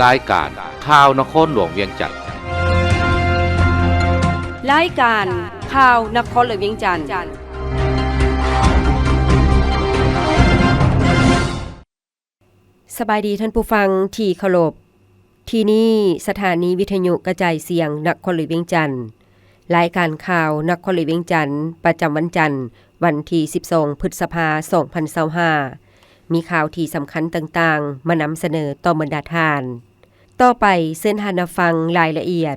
ລາຍການຂ່າວນະຄອນຫຼວງວຽງຈັນ. ລາຍການຂ່າວນະຄອນຫຼວງວຽງຈັນ. ສະບາຍດີທ່ານຜູ້ຟັງທີ່ເຄົາລົບ. ທີ່ນີ້ສະຖານີວິທະຍຸກະຈາຍສຽງນະຄອນຫຼວງວຽງຈັນ. ລາຍການຂ່າວນະຄອນຫຼວງວຽງຈັນ ປະຈຳວັນຈັນ ວັນທີສິບສອງ ພຶດສະພາ ສອງພັນຊາວຫ້າ ມີຂ່າວທີ່ສຳຄັນຕ່າງໆ ມານຳສະເໜີຕໍ່ບັນດາທ່ານ. ຕໍ່ໄປເຊີນທ່ານຮັບຟັງລາຍລະອຽດ.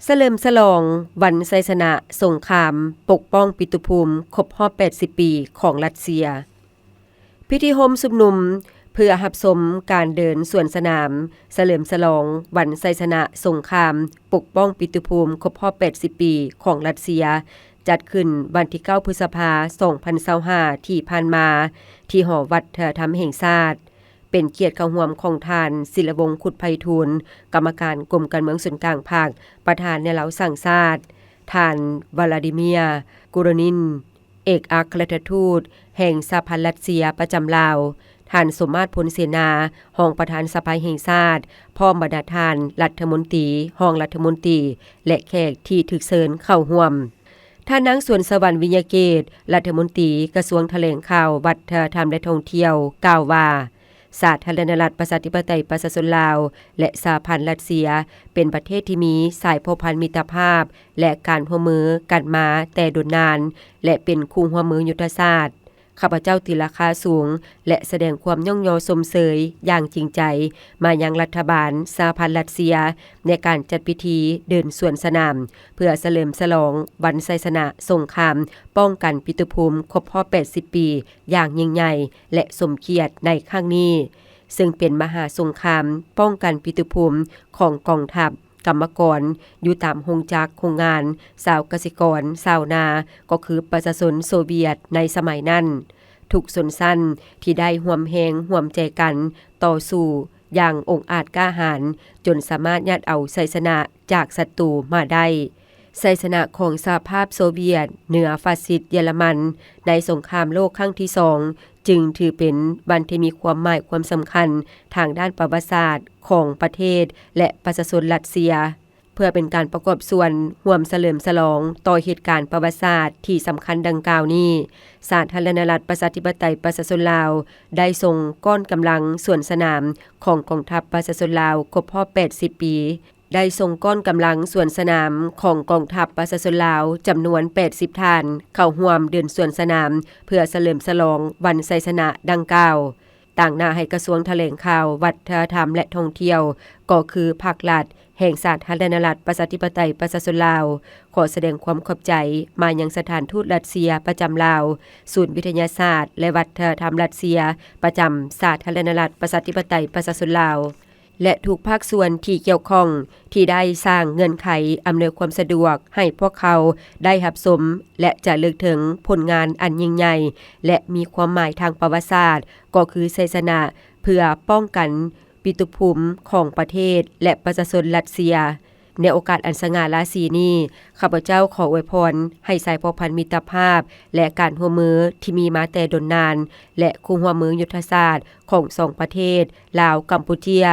ສະເຫຼີມສະຫຼອງວັນໄຊຊະນະສົງຄາມປົກປ້ອງປິຕຸພູມຄົບຮອບແປດສິບປີຂອງລັດເຊຍ. ພິທີໂຮມຊຸມນຸມເພື່ອຮັບຊົມການເດີນສວນສະໜາມສະເຫຼີມສະຫຼອງວັນໄຊຊະນະສົງຄາມປົກປ້ອງປິຕຸພູມຄົບຮອບແປດສິບປີຂອງລັດເຊຍ ຈັດຂຶ້ນວັນທີເກົ້າ ພຶດສະພາ ສອງພັນຊາວຫ້າ ທີ່ຜ່ານມາ ທີ່ຫໍວັດທະນະທຳແຫ່ງຊາດ. ເປັນກຽດເຂົ້າຮ່ວມຂອງທ່ານ ສິລະວົງ ຄຸດໄພທູນ ກຳມະການກົມການເມືອງສູນກາງພັກ, ປະທານແນວລາວສ້າງຊາດ, ທ່ານ ວາລາດີເມຍ ກູໂຣນິນ ເອກອັກຄະລັດຖະທູດແຫ່ງສະຫະພັນລັດເຊຍປະຈຳລາວ, ທ່ານ ສົມມາດ ພົນເສນາ ຮອງປະທານສະພາແຫ່ງຊາດ, ພ້ອມບັນດາທ່ານລັດຖະມົນຕີ, ຮອງລັດຖະມົນຕີ ແລະ ແຂກທີ່ຖືກເຊີນເຂົ້າຮ່ວມ. ທ່ານນາງ ສວນສະຫວັນ ວິຍະເກດ ລັດຖະມົນຕີກະຊວງຖະແຫຼງຂ່າວ, ວັດທະນະທຳ ແລະ ທ່ອງທ່ຽວ ກ່າວວ່າ ສາທາລະນະລັດ ປະຊາທິປະໄຕ ປະຊາຊົນລາວ ແລະ ສະຫະພັນລັດເຊຍ ເປັນປະເທດທີ່ມີສາຍພົວພັນມິດຕະພາບ ແລະ ການຮ່ວມມືກັນມາແຕ່ດົນນານ ແລະ ເປັນຄູ່ຮ່ວມມືຍຸດທະສາດ. ຂ້າພະເຈົ້າຕີລາຄາສູງ ແລະ ສະແດງຄວາມຍ້ອງຍໍຊົມເຊີຍຢ່າງຈິງໃຈມາຍັງລັດຖະບານສະຫະພັນລັດເຊຍ ໃນການຈັດພິທີເດີນສວນສະໜາມ ເພື່ອສະເຫຼີມສະຫຼອງວັນໄຊຊະນະສົງຄາມປ້ອງກັນປິຕຸພູມຄົບຮອບແປດສິບປີ ຢ່າງຍິ່ງໃຫຍ່ ແລະ ສົມກຽດໃນຄັ້ງນີ້, ເຊິ່ງເປັນມະຫາສົງຄາມປ້ອງກັນປິຕຸພູມຂອງກອງທັບ, ກຳມະກອນຢູ່ຕາມໂຮງຈັກໂຮງງານ, ຊາວກະສິກອນ, ຊາວນາ, ກໍຄືປະຊາຊົນໂຊວຽດໃນສະໄໝນັ້ນ. ທຸກຊົນຊັ້ນທີ່ໄດ້ຮ່ວມແຮງຮ່ວມໃຈກັນຕໍ່ສູ້ຢ່າງອົງອາດກ້າຫານ, ຈົນສາມາດຍາດເອົາໄຊຊະນະຈາກສັດຕູມາໄດ້. ໄຊຊະນະຂອງສະຫະພາບໂຊວຽດເໜືອຟາຊິດເຢຍລະມັນໃນສົງຄາມໂລກຄັ້ງທີສອງ ຈຶ່ງຖືເປັນວັນທີ່ມີຄວາມໝາຍຄວາມສຳຄັນທາງດ້ານປະຫວັດສາດຂອງປະເທດ ແລະ ປະຊາຊົນລັດເຊຍ. ເພື່ອເປັນການປະກອບສ່ວນຮ່ວມສະເຫຼີມສະຫຼອງຕໍ່ເຫດການປະຫວັດສາດທີ່ສຳຄັນດັ່ງກ່າວນີ້, ສາທາລະນະລັດ ປະຊາທິປະໄຕ ປະຊາຊົນລາວ ໄດ້ສົ່ງກ້ອນກຳລັງສວນສະໜາມຂອງກອງທັບປະຊາຊົນລາວຄົບຮອບແປດສິບປີ, ໄດ້ສົ່ງກ້ອນກຳລັງສວນສະໜາມຂອງກອງທັບປະຊາຊົນລາວຈຳນວນແປດສິບທ່ານ ເຂົ້າຮ່ວມເດີນສວນສະໜາມເພື່ອສະເຫຼີມສະຫຼອງວັນໄຊຊະນະດັ່ງກ່າວ, ຕາງໜ້າໃຫ້ກະຊວງຖະແຫຼງຂ່າວ, ວັດທະນະທຳ ແລະ ທ່ອງທ່ຽວ, ກໍຄືພັກລັດແຫ່ງສາທາລະນະລັດ ປະຊາທິປະໄຕ ປະຊາຊົນລາວ. ຂໍສະແດງຄວາມຂອບໃຈມາຍັງສະຖານທູດລັດເຊຍປະຈຳລາວ, ສູນວິທະຍາສາດ ແລະ ວັດທະນະທຳລັດເຊຍ ປະຈຳສາທາລະນະລັດ ປະຊາທິປະໄຕ ປະຊາຊົນລາວ ແລະ ທຸກພາກສ່ວນທີ່ກ່ຽວຂ້ອງ ທີ່ໄດ້ສ້າງເງື່ອນໄຂອຳນວຍຄວາມສະດວກໃຫ້ພວກເຮົາໄດ້ຮັບຊົມ ແລະ ຈະເລິກເຖິງຜົນງານອັນຍິ່ງໃຫຍ່ ແລະ ມີຄວາມໝາຍທາງປະຫວັດສາດ, ກໍຄືໄຊຊະນະເພື່ອປ້ອງກັນປິຕຸພູມຂອງປະເທດ ແລະ ປະຊາຊົນລັດເຊຍ. ໃນໂອກາດອັນສະຫງ່າລາສີນີ້, ຂ້າພະເຈົ້າຂໍອວຍພອນໃຫ້ສາຍພົວພັນມິດຕະພາບ ແລະ ການຮ່ວມມືທີ່ມີມາແຕ່ດົນນານ ແລະ ຄູ່ຮ່ວມມືຍຸດທະສາດຂອງສອງປະເທດ ລາວ-ກຳປູເຈຍ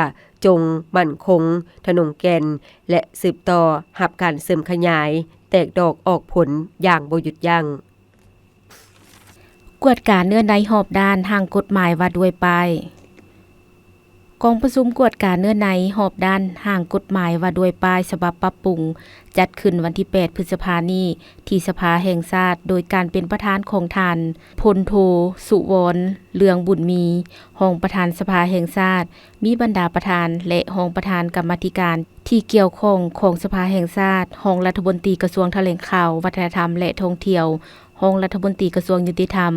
ຈົ່ງໝັ້ນຄົງ, ທະນົງແກ່ນ ແລະ ສືບຕໍ່ຮັບການເສີມຂະຫຍາຍ, ແຕກດອກອອກຜົນຢ່າງບໍ່ຢຸດຢັ້ງ. ກວດກາເນື້ອໃນຮອບດ້ານຮ່າງກົດໝາຍວ່າດ້ວຍປ້າຍ. ກອງປະຊຸມກວດກາເນື້ອໃນຮອບດ້ານຮ່າງກົດໝາຍວ່າດ້ວຍປ້າຍສະບັບປັບປຸງ ຈັດຂຶ້ນວັນທີແປດ ພຶດສະພານີ້ ທີ່ສະພາແຫ່ງຊາດ ໂດຍການເປັນປະທານຂອງທ່ານ ພົນໂທ ສຸວອນ ເລືອງບຸນມີ, ຮອງປະທານສະພາແຫ່ງຊາດ, ມີບັນດາປະທານ ແລະ ຮອງປະທານກຳມາທິການທີ່ກ່ຽວຂ້ອງຂອງສະພາແຫ່ງຊາດ, ຮອງລັດຖະມົນຕີກະຊວງຖະແຫຼງຂ່າວ, ວັດທະນະທຳ ແລະ ທ່ອງທ່ຽວ, ຮອງລັດຖະມົນຕີກະຊວງຍຸຕິທຳ,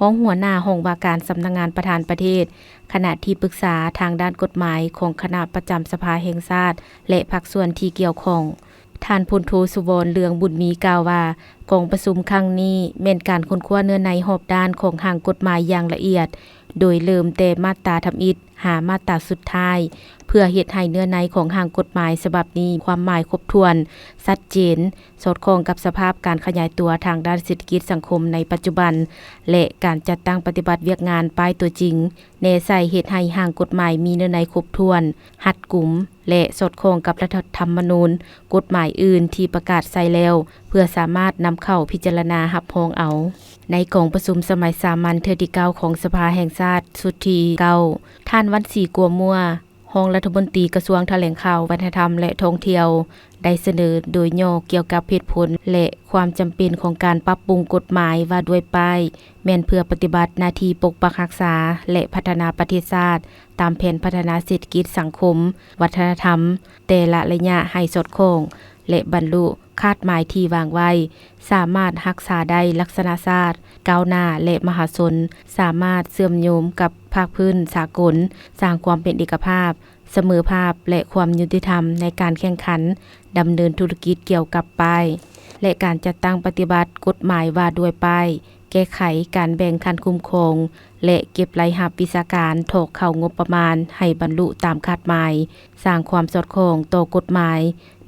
ຮອງຫົວໜ້າຫ້ອງວ່າການສຳນັກງານປະທານປະເທດ, ຄະນະທີ່ປຶກສາທາງດ້ານກົດໝາຍຂອງຄະນະປະຈຳສະພາແຫ່ງຊາດ ແລະ ພາກສ່ວນທີ່ກ່ຽວຂ້ອງ. ທ່ານ ພົນໂທ ສຸວອນ ເລືອງບຸນມີ ກ່າວວ່າ ກອງປະຊຸມຄັ້ງນີ້ແມ່ນການຄົ້ນຄວ້າເນື້ອໃນຮອບດ້ານຂອງຮ່າງກົດໝາຍຢ່າງລະອຽດ, ໂດຍເລີ່ມແຕ່ມາດຕາທຳອິດຫາມາດຕາສຸດທ້າຍ, ເ ພື່ອເຮັດໃຫ້ເນື້ອໃນຂອງຮ່າງກົດໝາຍສະບັບນີ້ຄວາມໝາຍຄົບຖ້ວນ, ຊັດເຈນ, ສອດຄ່ອງກັບສະພາບການຂະຫຍາຍຕົວທາງດ້ານເສດຖະກິດສັງຄົມໃນປັດຈຸບັນ ແລະ ການຈັດຕັ້ງປະຕິບັດວຽກງານປ້າຍຕົວຈິງ, ແນໃສ່ເຮັດໃຫ້ຮ່າງກົດໝາຍມີເນື້ອໃນຄົບຖ້ວນ, ຮັດກຸມ ແລະ ສອດຄ່ອງກັບລັດຖະທຳມະນູນ, ກົດໝາຍອື່ນທີ່ປະກາດໃຊ້ແລ້ວ ເພື່ອສາມາດນຳເຂົ້າພິຈາລະນາຮັບຮອງເອົາ. ໃນກອງປະຊຸມສະໄໝສາມັນເທື່ອທີເກົ້າຂອງສະພາແຫ່ງຊາດຊຸດທີເກົ້າ, ທ່ານ ວັນສີ ກົວມົວ, ຮອງລັດຖະມົນຕີກະຊວງຖະແຫຼງຂ່າວ, ວັດທະນະທຳ ແລະ ທ່ອງທ່ຽວ ໄດ້ສະເໜີໂດຍຫຍໍ້ກ່ຽວກັບເຫດຜົນ ແລະ ຄວາມຈຳເປັນຂອງການປັບປຸງກົດໝາຍວ່າດ້ວຍປ້າຍ ແມ່ນເພື່ອປະຕິບັດໜ້າທີ່ປົກປັກຮັກສາ ແລະ ພັດທະນາປະເທດຊາດ ຕາມແຜນພັດທະນາເສດຖະກິດ, ສັງຄົມ, ວັດທະນະທຳ ແຕ່ລະໄລຍະໃຫ້ສອດຄ່ອງ ແລະ ບັນລຸຄາດໝາຍທີ່ວາງໄວ້, ສາມາດຮັກສາໄດ້ລັກສະນະຊາດກ້າວໜ້າ ແລະ ມະຫາຊົນ, ສາມາດເຊື່ອມໂຍງກັບພາກພື້ນສາກົນ, ສ້າງຄວາມເປັນເອກະພາບ, ສະເໝີພາບ ແລະ ຄວາມຍຸຕິທຳໃນການແຂ່ງຂັນດຳເນີນທຸລະກິດກ່ຽວກັບປ້າຍ ແລະ ການຈັດຕັ້ງປະຕິບັດກົດໝາຍວ່າດ້ວຍປ້າຍ, ແກ້ໄຂການແບ່ງຂັ້ນຄຸ້ມຄອງ ແລະ ເກັບລາຍຮັບວິຊາການຖອກເຂົ້າງົບປະມານໃຫ້ບັນລຸຕາມຄາດໝາຍ, ສ້າງຄວາມສອດຄ່ອງຕໍ່ກົດໝາຍ,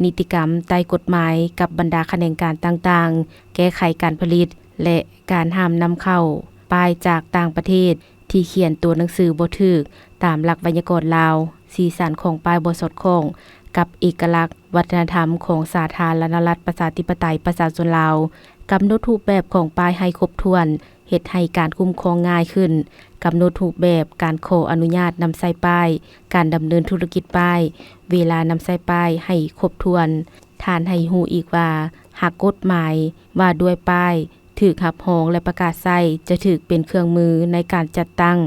ນິຕິກຳໃຕ້ກົດໝາຍກັບບັນດາຂະແໜງການຕ່າງໆ, ແກ້ໄຂການຜະລິດ ແລະ ການຫ້າມນຳເຂົ້າປ້າຍຈາກຕ່າງປະເທດ ທີ່ຂຽນຕົວໜັງສືບໍ່ຖືກຕາມຫຼັກໄວຍາກອນລາວ, ສີສັນຂອງປ້າຍບໍ່ສອດຄ່ອງກັບເອກະລັກວັດທະນະທຳຂອງສາທາລະນະລັດ ປະຊາທິປະໄຕ ປະຊາຊົນລາວ, ກຳນົດຮູບແບບຂອງປ້າຍໃຫ້ຄົບຖ້ວນ, ເຮັດໃຫ້ການຄຸ້ມຄອງງ່າຍຂຶ້ນ, ກຳນົດຮູບແບບການຂໍອະນຸຍາດນຳໃຊ້ປ້າຍ, ການດຳເນີນທຸລະກິດປ້າຍ, ເວລານຳໃຊ້ປ້າຍໃຫ້ຄົບຖ້ວນ. ທ່ານໃຫ້ຮູ້ອີກວ່າ ຫາກກົດໝາຍວ່າດ້ວຍປ້າຍ ຖືກຮັບຮອງ ແລະ ປະກາດໃຊ້ ຈະຖືກເປັນເຄື່ອງມືໃນການຈັດຕັ້ງ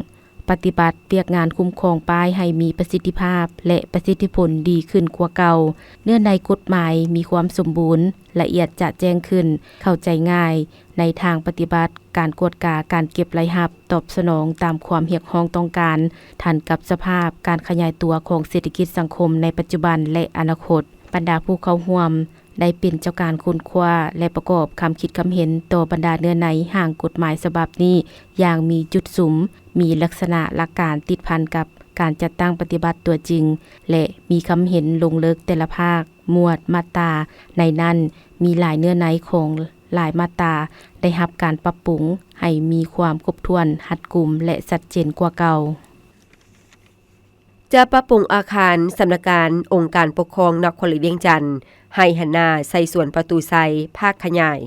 ປະຕິບັດວຽກງານຄຸ້ມຄອງປ້າຍໃຫ້ມີປະສິດທິພາບ ແລະ ປະສິດທິຜົນດີຂຶ້ນກວ່າເກົ່າ. ເນື້ອໃນກົດໝາຍມີຄວາມສົມບູນ, ລະອຽດຈະແຈ້ງຂຶ້ນ, ເຂົ້າໃຈງ່າຍ, ໃນທາງປະຕິບັດ, ການກວດກາການເກັບລາຍຮັບ, ຕອບສະໜອງຕາມຄວາມຮຽກຮ້ອງຕ້ອງການ, ທັນກັບສະພາບການຂະຫຍາຍຕົວຂອງເສດຖະກິດສັງຄົມໃນປັດຈຸບັນ ແລະ ອະນາຄົດ. ບັນດາຜູ້ເຂົ້າຮ່ວມ ໄດ້ເປັນເຈົ້າການຄົ້ນຄວ້າ ແລະ ປະກອບຄຳຄິດຄຳເຫັນຕໍ່ບັນດາເນື້ອໃນຮ່າງກົດໝາຍສະບັບນີ້ຢ່າງມີຈຸດສຸມ, ມີລັກສະນະຫຼັກການຕິດພັນກັບການຈັດຕັ້ງປະຕິບັດຕົວຈິງ ແລະ ມີຄຳເຫັນລົງເລິກແຕ່ລະພາກ, ໝວດ, ມາດຕາ. ໃນນັ້ນມີຫຼາຍເນື້ອໃນຂອງຫຼາຍມາດຕາໄດ້ຮັບການປັບປຸງໃຫ້ມີຄວາມຄົບຖ້ວນ, ຮັດກຸມ ແລະ ຊັດເຈນກວ່າເກົ່າ. ຈະປັບປຸງອາຄານສຳນັກງານອົງການປົກຄອງນະຄອນຫຼວງວຽງຈັນ ໃຫ້ຫັນໜ້າໃສ່ສວນປະຕູໄຊ ພາກຂະຫຍາຍ.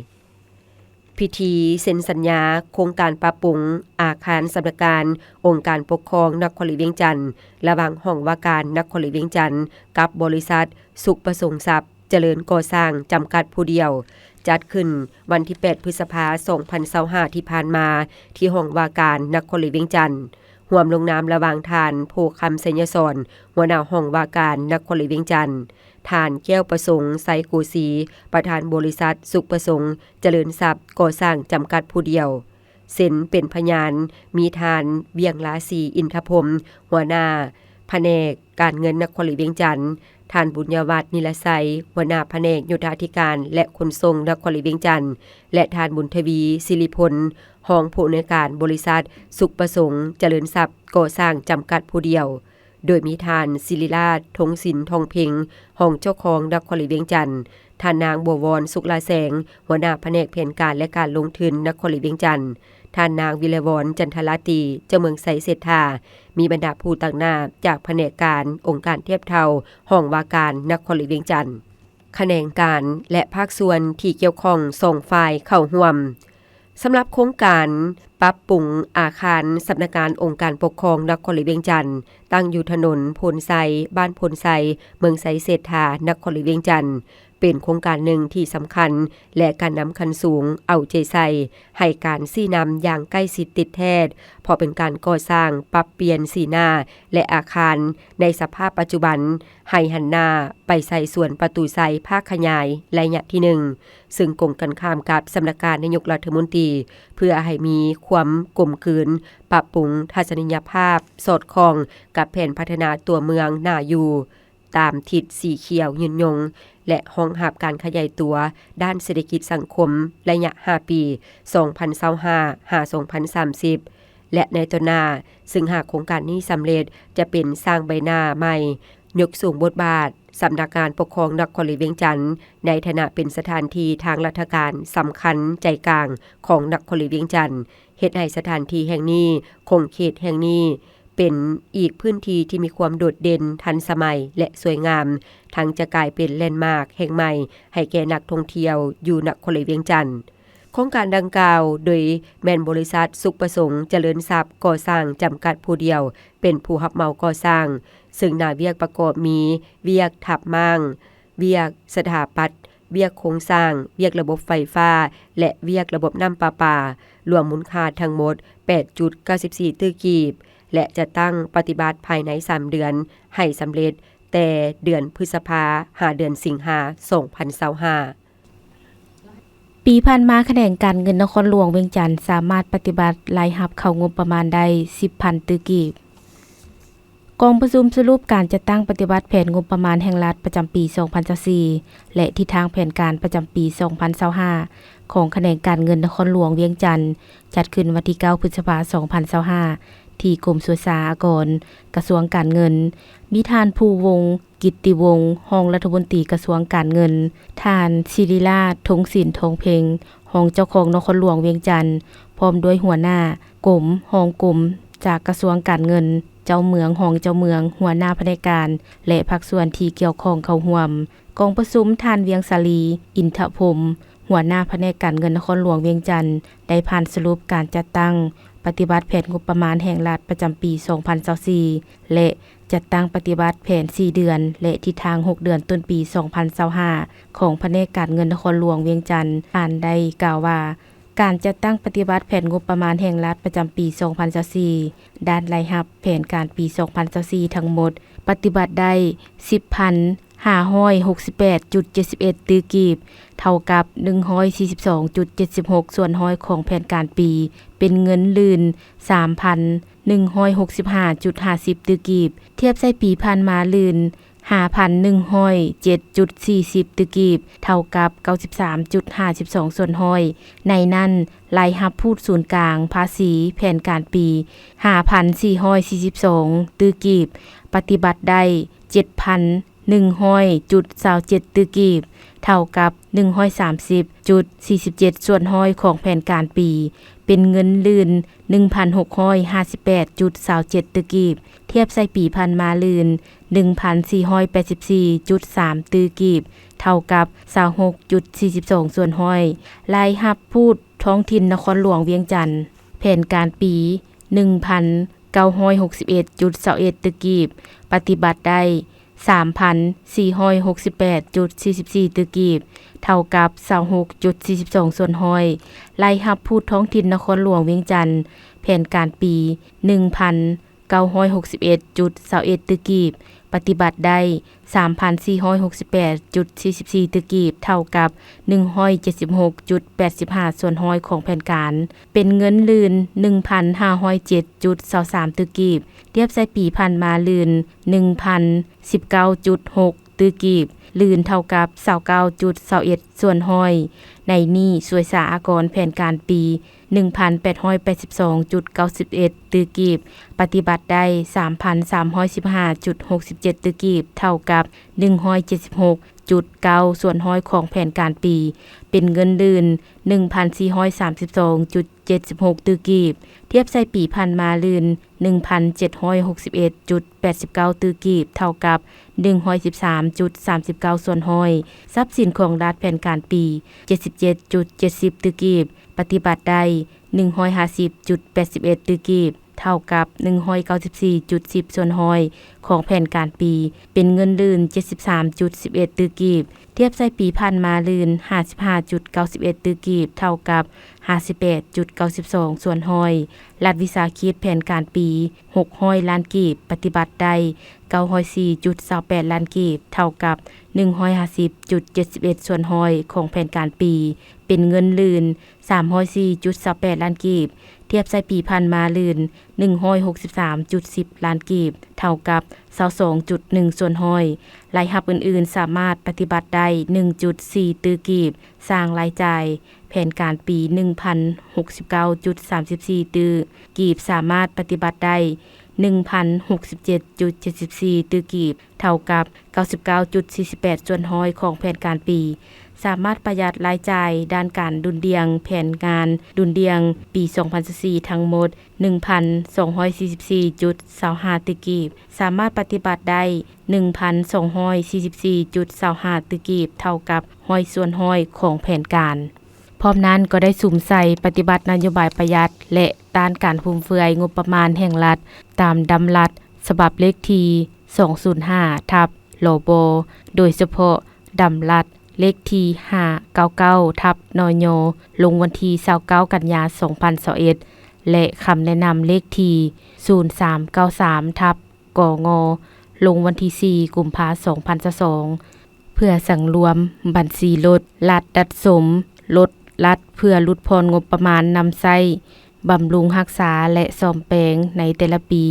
ພິທີເຊັນສັນຍາໂຄງການປັບປຸງອາຄານສຳນັກງານອົງການປົກຄອງນະຄອນຫຼວງວຽງຈັນ ລະຫວ່າງຫ້ອງວ່າການນະຄອນຫຼວງວຽງຈັນ ກັບບໍລິສັດ ສຸກປະສົງຊັບ ຈະເລີນກໍ່ສ້າງ ຈຳກັດຜູ້ດຽວ ຈັດຂຶ້ນວັນທີແປດ ພຶດສະພາ ສອງພັນຊາວຫ້າ ທີ່ຜ່ານມາ ທີ່ຫ້ອງວ່າການນະຄອນຫຼວງວຽງຈັນ, ຮ່ວມລົງນາມລະຫວ່າງທ່ານ ໂພຄຳ ໄຊຍະສອນ ຫົວໜ້າຫ້ອງວ່າການນະຄອນຫຼວງວຽງຈັນ, ທ່ານ ແກ້ວປະສົງ ໄຊໂກສີ ປະທານບໍລິສັດ ສຸກປະສົງ ຈະເລີນຊັບ ກໍ່ສ້າງ ຈຳກັດຜູ້ດຽວ. ເຊັນເປັນພະຍານມີທ່ານ ວຽງລາສີ ອິນທະພົມ ຫົວໜ້າພະແນກການເງິນນະຄອນຫຼວງວຽງຈັນ, ທ່ານ ບຸນຍະວັດ ນິລະໄຊ ຫົວໜ້າພະແນກໂຍທາທິການ ແລະ ຂົນສົ່ງນະຄອນຫຼວງວຽງຈັນ ແລະ ທ່ານ ບຸນທະວີ ສິລິພົນ ຮອງຜູ້ອຳນວຍການບໍລິສັດ ສຸກປະສົງ ຈະເລີນຊັບ ກໍ່ສ້າງ ຈຳກັດຜູ້ດຽວ. ໂດຍມີທ່ານ ສິລິລາດ ທົງສິນ ທອງເພັງ ຮອງເຈົ້າຄອງນະຄອນຫຼວງວຽງຈັນ, ທ່ານນາງ ບົວວອນ ສຸກລາແສງ ຫົວໜ້າພະແນກແຜນການ ແລະ ການລົງທຶນນະຄອນຫຼວງວຽງຈັນ, ທ່ານນາງ ວິລະວອນ ຈັນທະລາຕີ ເຈົ້າເມືອງໄຊເສດຖາ, ມີບັນດາຜູ້ຕາງໜ້າຈາກພະແນກການ, ອົງການທຽບເທົ່າ, ຫ້ອງວ່າການນະຄອນຫຼວງວຽງຈັນ, ຂະແໜງການ ແລະ ພາກສ່ວນທີ່ກ່ຽວຂ້ອງສອງຝ່າຍເຂົ້າຮ່ວມ. ສຳລັບໂຄງການປັບປຸງອາຄານສຳນັກງານອົງການປົກຄອງນະຄອນຫຼວງວຽງຈັນ, ຕັ້ງຢູ່ຖະໜົນໂພນໄຊ, ບ້ານໂພນໄຊ, ເມືອງໄຊເສດຖາ, ນະຄອນຫຼວງວຽງຈັນ, ເປັນໂຄງການໜຶ່ງທີ່ສຳຄັນ ແລະ ການນຳຂັ້ນສູງເອົາໃຈໃສ່ໃຫ້ການຊີ້ນຳຢ່າງໃກ້ຊິດຕິດແທດ, ເພາະເປັນການກໍ່ສ້າງ, ປັບປ່ຽນສີໜ້າ ແລະ ອາຄານໃນສະພາບປັດຈຸບັນ ໃຫ້ຫັນໜ້າໄປໃສ່ສວນປະຕູໄຊພາກຂະຫຍາຍໄລຍະທີໜຶ່ງ, ເຊິ່ງກົງກັນຂ້າມກັບສຳນັກງານນາຍົກລັດຖະມົນຕີ, ເພື່ອໃຫ້ມີຄວາມກົມກືນ, ປັບປຸງທັດສະນີຍະພາບ, ສອດຄ່ອງກັບແຜນພັດທະນາຕົວເມືອງໜ້າຢູ່, ຕາມທິດສີຂຽວຍືນຍົງ ແລະ ຮອງຮັບການຂະຫຍາຍຕົວດ້ານເສດຖະກິດສັງຄົມໄລຍະຫ້າປີ ສອງພັນຊາວຫ້າ ຫາ ສອງພັນສາມສິບ ແລະ ໃນຕໍ່ໜ້າ, ເຊິ່ງຫາກໂຄງການນີ້ສຳເລັດ, ຈະເປັນສ້າງໃບໜ້າໃໝ່ ຍົກສູງບົດບາດສຳນັກງານປົກຄອງນະຄອນຫຼວງວຽງຈັນ ໃນຖານະເປັນສະຖານທີ່ທາງລັດຖະການສຳຄັນໃຈກາງຂອງນະຄອນຫຼວງວຽງຈັນ, ເຮັດໃຫ້ສະຖານທີ່ແຫ່ງນີ້, ຂົງເຂດແຫ່ງນີ້ ເປັນອີກພື້ນທີ່ທີ່ມີຄວາມໂດດເດັ່ນ, ທັນສະໄໝ ແລະ ສວຍງາມ, ທັງຈະກາຍເປັນແລນມາກແຫ່ງໃໝ່ໃຫ້ແກ່ນັກທ່ອງທ່ຽວຢູ່ນະຄອນຫຼວງວຽງຈັນ. ໂຄງການດັ່ງກ່າວ ໂດຍແມ່ນບໍລິສັດສຸກປະສົງຈະເລີນຊັບກໍ່ສ້າງຈຳກັດຜູ້ດຽວ ເປັນຜູ້ຮັບເໝົາກໍ່ສ້າງ, ເຊິ່ງໜ້າວຽກປະກອບມີ ວຽກທາບມ້າງ, ວຽກສະຖາປັດ, ວຽກໂຄງສ້າງ, ວຽກລະບົບໄຟຟ້າ ແລະ ວຽກລະບົບນ້ຳປະປາ, ລວມມູນຄ່າທັງໝົດ ແປດຈຸດເກົ້າສິບສີ່ຕື້ກີບ ແລະ ຈະຕັ້ງປະຕິບັດພາຍໃນສາມເດືອນໃຫ້ສຳເລັດ ແຕ່ເດືອນພຶດສະພາ ຫາເດືອນສິງຫາ ສອງພັນຊາວຫ້າ. ປີຜ່ານມາ, ຂະແໜງການເງິນນະຄອນຫຼວງວຽງຈັນ ສາມາດປະຕິບັດລາຍຮັບເຂົ້າງົບປະມານໄດ້ ສິບພັນຕື້ກີບ. ກອງປະຊຸມສະຫຼຸບການຈັດຕັ້ງປະຕິບັດແຜນງົບປະມານແຫ່ງລັດປະຈຳປີສອງພັນຊາວສີ່ ແລະ ທິດທາງແຜນການປະຈຳປີສອງພັນຊາວຫ້າ ຂອງຂະແໜງການເງິນນະຄອນຫຼວງວຽງຈັນ ຈັດຂຶ້ນວັນທີເກົ້າ ພຶດສະພາ ສອງພັນຊາວຫ້າ ທີ່ກົມສຸລາອາກອນ ກະຊວງການເງິນ, ມີທ່ານ ພູວົງ ກິດຕິວົງ ຮອງລັດຖະມົນຕີກະຊວງການເງິນ, ທ່ານ ສິລິລາດ ທົງສິນ ທອງເພັງ ຮອງເຈົ້າຄອງນະຄອນຫຼວງວຽງຈັນ ພ້ອມດ້ວຍຫົວໜ້າກົມ, ຮອງກົມຈາກກະຊວງການເງິນ, ເຈົ້າເມືອງ, ຮອງເຈົ້າເມືອງ, ຫົວໜ້າພະແນກການ ແລະ ພາກສ່ວນທີ່ກ່ຽວຂ້ອງເຂົ້າຮ່ວມ. ກອງປະຊຸມ ທ່ານ ວຽງສາລີ ອິນທະພົມ ຫົວໜ້າພະແນກການເງິນນະຄອນຫຼວງວຽງຈັນ ໄດ້ຜ່ານສະຫຼຸບການຈັດຕັ້ງປະຕິບັດແຜນງົບປະມານແຫ່ງລັດປະຈຳປີສອງພັນຊາວສີ່ ແລະ ຈັດຕັ້ງປະຕິບັດແຜນສີ່ເດືອນ ແລະ ທິດທາງຫົກເດືອນຕົ້ນປີສອງພັນຊາວຫ້າ ຂອງພະແນກການເງິນນະຄອນຫຼວງວຽງຈັນ ທ່ານໄດ້ກ່າວວ່າ ການຈັດຕັ້ງປະຕິບັດແຜນງົບປະມານແຫ່ງລັດປະຈຳປີສອງພັນຊາວສີ່ ດ້ານລາຍຮັບແຜນການປີສອງພັນຊາວສີ່ທັງໝົດ ປະຕິບັດໄດ້ ສິບພັນຫ້າຮ້ອຍຫົກສິບແປດຈຸດເຈັດສິບເອັດ ຕື້ກີບ, ເທົ່າກັບ ໜຶ່ງຮ້ອຍສີ່ສິບສອງຈຸດເຈັດສິບຫົກ ສ່ວນຮ້ອຍຂອງແຜນການປີ, ເປັນເງິນລື່ນ ສາມພັນໜຶ່ງຮ້ອຍຫົກສິບຫ້າຈຸດຫ້າສິບ ຕື້ກີບ, ທຽບໃສ່ປີຜ່ານມາ ລື່ນ ຫ້າພັນໜຶ່ງຮ້ອຍເຈັດຈຸດສີ່ສິບ ຕື້ກີບ, ເທົ່າກັບ ເກົ້າສິບສາມຈຸດຫ້າສິບສອງ ສ່ວນຮ້ອຍ. ໃນນັ້ນ, ລາຍຮັບພູດສູນກາງພາສີແຜນການປີ ຫ້າພັນສີ່ຮ້ອຍສີ່ສິບສອງ ຕື້ກີບ, ປະຕິບັດໄດ້ ເຈັດພັນໜຶ່ງຮ້ອຍຈຸດຊາວເຈັດ ຕື້ກີບ, ເທົ່າກັບ ໜຶ່ງຮ້ອຍສາມສິບຈຸດສີ່ສິບເຈັດ ສ່ວນຮ້ອຍຂອງແຜນການປີ, ເປັນເງິນລື່ນ ໜຶ່ງພັນຫົກຮ້ອຍຫ້າສິບແປດຈຸດຊາວເຈັດ ຕື້ກີບ, ທຽບໃສ່ປີຜ່ານມາ ລື່ນ ໜຶ່ງພັນສີ່ຮ້ອຍແປດສິບສີ່ຈຸດສາມ ຕື້ກີບ, ເທົ່າກັບ ຊາວຫົກຈຸດສີ່ສິບສອງ ສ່ວນຮ້ອຍ. ລາຍຮັບພູດທ້ອງຖິ່ນນະຄອນຫຼວງວຽງຈັນ ແຜນການປີ ໜຶ່ງພັນເກົ້າຮ້ອຍຫົກສິບເອັດຈຸດຊາວເອັດ ຕື້ກີບ, ປະຕິບັດໄດ້ ສາມພັນສີ່ຮ້ອຍຫົກສິບແປດຈຸດສີ່ສິບສີ່ ຕື້ກີບ, ເທົ່າກັບ ຊາວຫົກຈຸດສີ່ສິບສອງ ສ່ວນຮ້ອຍ. ລາຍຮັບພູດທ້ອງຖິ່ນນະຄອນຫຼວງວຽງຈັນ ແຜນການປີ ໜຶ່ງພັນເກົ້າຮ້ອຍຫົກສິບເອັດຈຸດຊາວເອັດ ຕື້ກີບ, ປະຕິບັດໄດ້ ສາມພັນສີ່ຮ້ອຍຫົກສິບແປດຈຸດສີ່ສິບສີ່ ຕື້ກີບ, ເທົ່າກັບ ໜຶ່ງຮ້ອຍເຈັດສິບຫົກຈຸດແປດສິບຫ້າ ສ່ວນຮ້ອຍຂອງແຜນການ, ເປັນເງິນລື່ນ ໜຶ່ງພັນຫ້າຮ້ອຍເຈັດຈຸດຊາວສາມ ຕື້ກີບ, ທຽບໃສ່ປີຜ່ານມາ ລື່ນ ໜຶ່ງພັນສິບເກົ້າຈຸດຫົກ ຕື້ກີບ, ລື່ນເທົ່າກັບ ຊາວເກົ້າຈຸດຊາວເອັດ ສ່ວນຮ້ອຍ. ໃນນີ້ ສ່ວຍສາອາກອນແຜນການປີ ໜຶ່ງພັນແປດຮ້ອຍແປດສິບສອງຈຸດເກົ້າສິບເອັດ ຕື້ກີບ, ປະຕິບັດໄດ້ ສາມພັນສາມຮ້ອຍສິບຫ້າຈຸດຫົກສິບເຈັດ ຕື້ກີບ, ເທົ່າກັບ ໜຶ່ງຮ້ອຍເຈັດສິບຫົກຈຸດເກົ້າ ສ່ວນຮ້ອຍຂອງແຜນການປີ, ເປັນເງິນລື່ນ ໜຶ່ງພັນສີ່ຮ້ອຍສາມສິບສອງຈຸດເຈັດສິບຫົກ ຕື້ກີບ, ທຽບໃສ່ປີຜ່ານມາ ລື່ນ ໜຶ່ງພັນເຈັດຮ້ອຍຫົກສິບເອັດຈຸດແປດສິບເກົ້າ ຕື້ກີບ, ເທົ່າກັບ ໜຶ່ງຮ້ອຍສິບສາມຈຸດສາມສິບເກົ້າ ສ່ວນຮ້ອຍ. ຊັບສິນຂອງລັດແຜນການປີ ເຈັດສິບເຈັດຈຸດເຈັດສິບ ຕື້ກີບ, ປະຕິບັດໄດ້ ໜຶ່ງຮ້ອຍຫ້າສິບຈຸດແປດສິບເອັດ ຕື້ກີບ, ເທົ່າກັບ ໜຶ່ງຮ້ອຍເກົ້າສິບສີ່ຈຸດສິບ ສ່ວນຮ້ອຍຂອງແຜນການປີ, ເປັນເງິນລື່ນ ເຈັດສິບສາມຈຸດສິບເອັດ ຕື້ກີບ, ທຽບໃສ່ປີຜ່ານມາ ລື່ນ ຫ້າສິບຫ້າຈຸດເກົ້າສິບເອັດ ຕື້ກີບ, ເທົ່າກັບ ຫ້າສິບແປດຈຸດເກົ້າສິບສອງ ສ່ວນຮ້ອຍ. ລັດວິສາຫະກິດແຜນການປີ ຫົກຮ້ອຍລ້ານກີບ, ປະຕິບັດໄດ້ ເກົ້າຮ້ອຍສີ່ຈຸດຊາວແປດລ້ານກີບ, ເທົ່າກັບ ໜຶ່ງຮ້ອຍຫ້າສິບຈຸດເຈັດສິບເອັດ ສ່ວນຮ້ອຍຂອງແຜນການປີ, ເປັນເງິນລື່ນ ສາມຮ້ອຍສີ່ຈຸດຊາວແປດລ້ານກີບ, ທຽບໃສ່ປີຜ່ານມາ ລື່ນ ໜຶ່ງຮ້ອຍຫົກສິບສາມຈຸດສິບລ້ານກີບ, ເທົ່າກັບ ຊາວສອງຈຸດໜຶ່ງ ສ່ວນຮ້ອຍ. ລາຍຮັບອື່ນໆ ສາມາດປະຕິບັດໄດ້ ໜຶ່ງຈຸດສີ່ ຕື້ກີບ, ສ້າງລາຍຈ່າຍແຜນການປີ ໜຶ່ງພັນຫົກສິບເກົ້າຈຸດສາມສິບສີ່ ຕື້ກີບ, ສາມາດປະຕິບັດໄດ້ ໜຶ່ງພັນຫົກສິບເຈັດຈຸດເຈັດສິບສີ່ຕື້ກີບ ເທົ່າກັບເກົ້າສິບເກົ້າຈຸດສີ່ສິບແປດສ່ວນຮ້ອຍຂອງແຜນການປີ. ສາມາດປະຢັດລາຍຈ່າຍດ້ານການດຸ່ນດ່ຽງແຜນງານດຸ່ນດ່ຽງປີສອງພັນຊາວສີ່ທັງໝົດ ໜຶ່ງພັນສອງຮ້ອຍສີ່ສິບສີ່ຈຸດຊາວຫ້າຕື້ກີບ, ສາມາດປະຕິບັດໄດ້ ໜຶ່ງພັນສອງຮ້ອຍສີ່ສິບສີ່ຈຸດຊາວຫ້າຕື້ກີບ ເທົ່າກັບຮ້ອຍສ່ວນຮ້ອຍຂອງແຜນການ. ພ້ອມນັ້ນກໍໄດ້ສຸມໃສ່ປະຕິບັດນະໂຍບາຍປະຢັດ ແລະ ຕ້ານການຟຸມເຟືອຍງົບປະມານແຫ່ງລັດ ຕາມດຳລັດສະບັບເລກທີສອງສູນຫ້າ ທັບ ລບ ໂດຍສະເພາະດຳລັດເລກທີຫ້າເກົ້າເກົ້າ ທັບ ນຍ ລົງວັນທີຊາວເກົ້າ ກັນຍາ ສອງພັນຊາວເອັດ ແລະ ຄຳແນະນຳເລກທີສູນສາມເກົ້າສາມ ທັບ ກງ ລົງວັນທີສີ່ ກຸມພາ ສອງພັນຊາວສອງ ເພື່ອສັງລວມບັນຊີລົດລັດດັດສົມ, ລົດລັດເພື່ອຫຼຸດຜ່ອນງົບປະມານນຳໃຊ້ບຳລຸງຮັກສາ ແລະ ສ້ອມແປງໃນແຕ່ລະປີ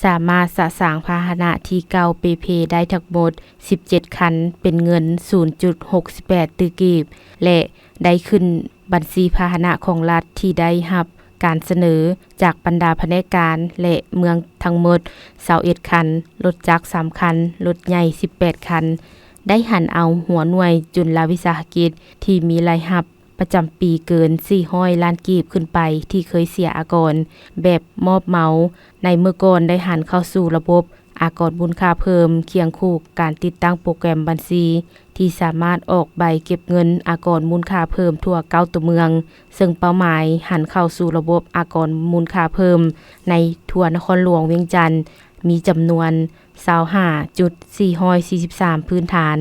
ສາມາດສະສາງພາຫະນະທີ່ເກົ່າເປ່ເພໄດ້ທັງໝົດສິບເຈັດຄັນ ເປັນເງິນສູນຈຸດຫົກສິບແປດຕື້ກີບ ແລະ ໄດ້ຂຶ້ນບັນຊີພາຫະນະຂອງລັດທີ່ໄດ້ຮັບການສະເໜີຈາກບັນດາພະແນກການ ແລະ ເມືອງທັງໝົດຊາວເອັດຄັນ, ລົດຈັກສາມຄັນ, ລົດໃຫຍ່ສິບແປດຄັນ. ໄດ້ຫັນເອົາຫົວໜ່ວຍຈຸນລະວິສາຫະກິດທີ່ມີລາຍຮັບປະຈຳປີເກີນສີ່ຮ້ອຍລ້ານກີບຂຶ້ນໄປ ທີ່ເຄີຍເສຍອາກອນແບບມອບເໝົາ. ໃນເມື່ອກ່ອນໄດ້ຫັນເຂົ້າສູ່ລະບົບ ອາກອນມູນຄ່າເພີ່ມ ຄຽງຄູ່ການຕິດຕັ້ງໂປຣແກຣມບັນຊີທີ່ສາມາດອອກໃບເກັບເງິນອາກອນມູນຄ່າເພີ່ມທົ່ວເກົ້າຕົວເມືອງ, ເຊິ່ງເປົ້າໝາຍຫັນເຂົ້າສູ່ລະບົບອາກອນມູນຄ່າເພີ່ມໃນທົ່ວນະຄອນຫຼວງວຽງຈັນ ມີຈຳນວນຊາວຫ້າຈຸດສີ່ຮ້ອຍສີ່ສິບສາມພື້ນຖານ,